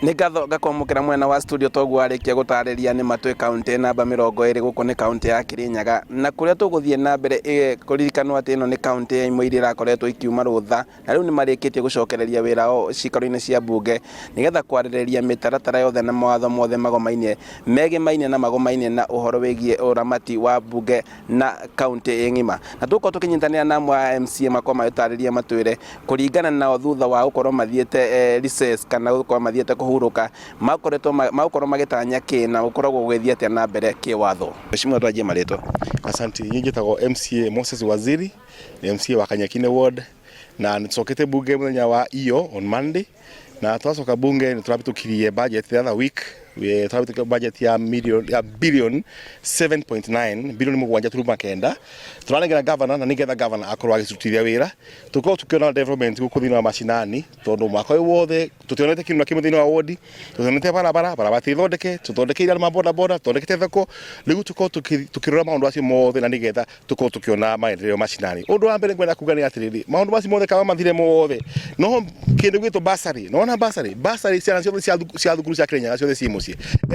Nĩ ngatho ngakwamũkĩra mwena wa studio toguo warĩkia gũtarĩria nĩ ma twĩ kaũntĩ namba 20 gũkũ nĩ kaũntĩ ya Kĩrĩnyaga na kũrĩa tũgũthiĩ na mbere kũririkanwo atĩ ĩno nĩ kaũntĩ ya imwe iria irakoretwo ikiuma rũtha na rĩu nĩ marĩkĩtie gũcokereria wĩra wao ciikaro-inĩ cia mbunge nĩgetha kwarĩrĩria mĩtaratara yothe na mawatho mothe magomainie megemaine na magomainie na ũhoro wĩgiĩ ũramati wa mbunge na kaũntĩ ĩ ng'ima. Na tũgũkorwo tũkĩnyitanĩra na amwe a MCA makorwo magĩtarĩria matwĩre kũringana nao thutha wa gũkorwo mathiĩte recess kana gũkorwo mathiĩte kũhurũka makoretwo magũkorwo magĩtanya kĩ na gũkoragwo gũgĩthiĩ atĩa na mbere kĩwatho. Mheshimiwa twanjie marĩtwa. Asante, niĩ njĩtagwo MCA Moses Waziri, nĩ MCA wa Kanyakine Ward na nĩ tũcokete bunge mũthenya wa iyo on Monday na twacoka bunge nĩ tũrabĩtũkirie budget the other week tũrabĩtũkirie budget ya million ya billion 7.9 bilioni 7.9 tũranengera governor na nĩgetha governor akorwo agĩcirutithia wĩra tũkorwo tũkĩona development gũkũ thĩinĩ wa macinani tondũ mwaka ũyũ wothe tũtionete kĩndũ na kĩmwe thĩinĩ wa wodi tũtionete barabara barabara ti thondeke tũthondekeire andũ ma boda boda tũthondekete thoko rĩu tũkorwo tũkĩrora maũndũ macio mothe na nĩgetha tũkorwo tũkĩona maendeleo macinani ũndũ wa mbere ngwenda kuga nĩ atĩrĩrĩ maũndũ macio mothe kaba mathire mothe no kĩndũ gĩtwo basarĩ nona basarĩ basarĩ ciana ciothe cia thukuru cia Kĩrĩnyaga ciothe ciĩ mũciĩ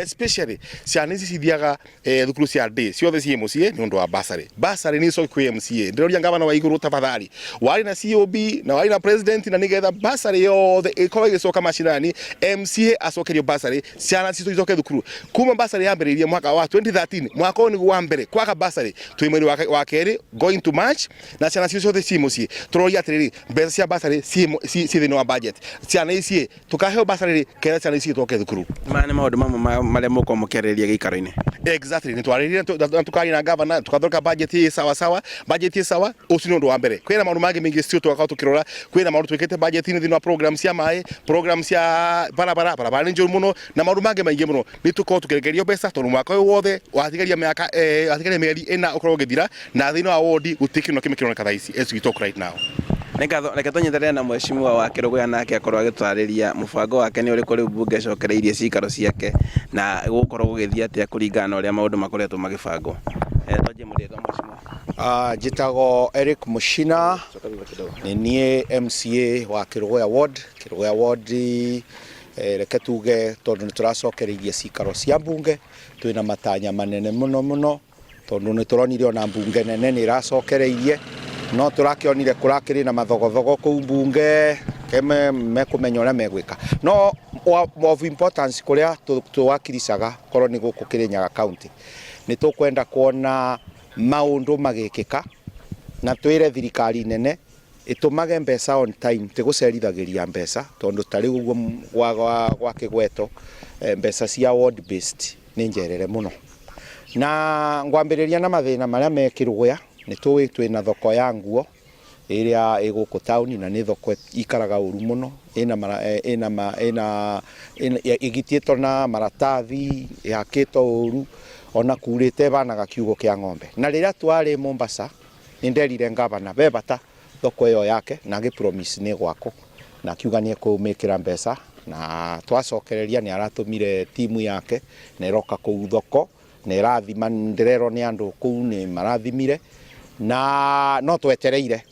especially ciana ici cithiaga thukuru cia day ciothe ciĩ mũciĩ nĩ ũndũ wa basarĩ basarĩ nĩ icoke kwĩ MCA ndĩroria ngavana wa igũrũ tafadhali warĩ na COB na warĩ na president na nĩgetha basarĩ yothe ĩkorwo ĩgĩcoka macinani MCA acokerio basarĩ ciana citũ icoke thukuru kuma basarĩ yambĩrĩirie mwaka wa 2013 mwaka ũyũ nĩguo wa mbere kwaga basarĩ twĩ mweri wa kerĩ going to March na ciana citũ ciothe ciĩ mũciĩ tũroria atĩrĩrĩ mbeca cia basarĩ ciĩ thĩinĩ wa budget ciana ici tukaheo basarĩ rĩ ketha ciana ici itoke thukuru. Maya nĩ maũndũ mamwe marĩa mũgũkorwo mũkĩarĩrĩria gĩikaro-inĩ. Exactly nĩ twarĩrĩrie na tukaria na governor tukathondeka budget ĩ sawa sawa budget ĩ sawa ũcio nĩ ũndũ wa mbere kwĩna maũndũ mangĩ maingĩ still tũgakorwo tũkĩrora kwĩna maũndũ twĩkĩte budget-inĩ thĩinĩ wa program cia maĩ program cia barabara barabara nĩ njũru mũno na maũndũ mangĩ maingĩ mũno nĩ tũkorwo tũkĩrekererio mbeca tondũ mwaka ũyũ wothe watigaria mĩaka watigaria mĩeri ĩna ũkorwo ũgĩthira na thĩinĩ wa wodi gũtirĩ kĩndũ na kĩmwe kĩroneka thaa ici as we talk right now. Nĩ ngatho, reke tũnyitanĩre na mheshimiwa wa Kĩrũgũya nake akorwo agĩtũtarĩria mũbango wake nĩ ũrĩkũ rĩu mbunge ĩcokereirie cikaro ciake na gũgũkorwo gũgĩthiĩ atĩa kũringana na ũrĩa maũndũ makoretwo magĩbangwo. Twanjie mũrĩtwa mheshimiwa. Njĩtagwo Eric Mushina, nĩ niĩ MCA wa Kĩrũgũya Ward. Kĩrũgũya Ward reke tuge tondũ nĩ tũracokereirie cikaro cia mbunge, twĩna matanya manene mũno mũno. Tondũ nĩ tũronire ona mbunge nene nĩ ĩracokereirie, no tũrakĩonire kũrakĩrĩ na mathogothogo kũu mbunge, mekũmenya ũrĩa megwĩka. No of importance kũrĩa tũwakiricaga korwo nĩ gũkũ Kĩrĩnyaga county, nĩ tũkwenda kuona maũndũ magĩkĩka na twĩre thirikari nene ĩtũmage mbeca on time, ti gũcerithagĩria mbeca, tondũ ta rĩu ũguo gwa kĩgweto mbeca cia ward based nĩ njerere mũno. Na ngwambĩrĩria na mathĩna marĩa me Kĩrũgũya, nĩ tũĩ twĩna thoko ya nguo ĩrĩa ĩ gũkũ taũni na nĩ thoko ikaraga ũru mũno, ĩna ĩgitĩtwo na maratathi, ĩhakĩtwo ũru, ona kurĩte ĩbanaga kiugũ kĩa ng'ombe. Na rĩrĩa twarĩ Mombasa, nĩ nderire ngavana ve bata thoko ĩyo yake na agĩ promise nĩ ĩgwakwo na akiuga nĩ ekũmĩkĩra mbeca na twacokereria nĩ aratũmire timu yake na ĩroka kũu thoko na ĩrathima ndĩrerwo nĩ andũ kũu nĩ marathimire na no twetereire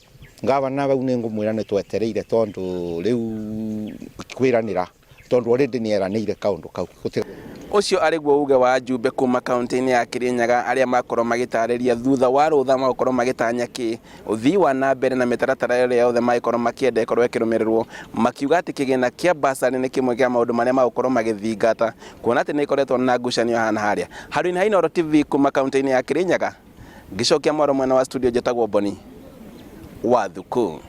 ngavana bau nĩ ngũmwĩra nĩ twetereire tondũ rĩu kwĩranĩra tondũ already nĩ eranĩire kaũndũ kau. Ũcio arĩ guo uge wa ajumbe kuma kaunti-inĩ ya Kirinyaga arĩa makorwo magĩtarĩria thutha wa rũtha magũkorwo magĩtanya kĩ, ũthii wa na mbere na mĩtaratara ĩrĩa yothe mangĩkorwo makĩenda ĩkorwo ĩkĩrũmĩrĩrwo, makiuga atĩ kĩgĩna kĩa bursary nĩ kĩmwe kĩa maũndũ marĩa magũkorwo magĩthingata kuona atĩ nĩ ĩkoretwo na ngucanio haha na harĩa. Handũ-inĩ ha Inooro TV kuma kaunti-inĩ ya Kirinyaga, ngĩcokia mwaro mwena wa studio njĩtagwo Boni wa Thuku.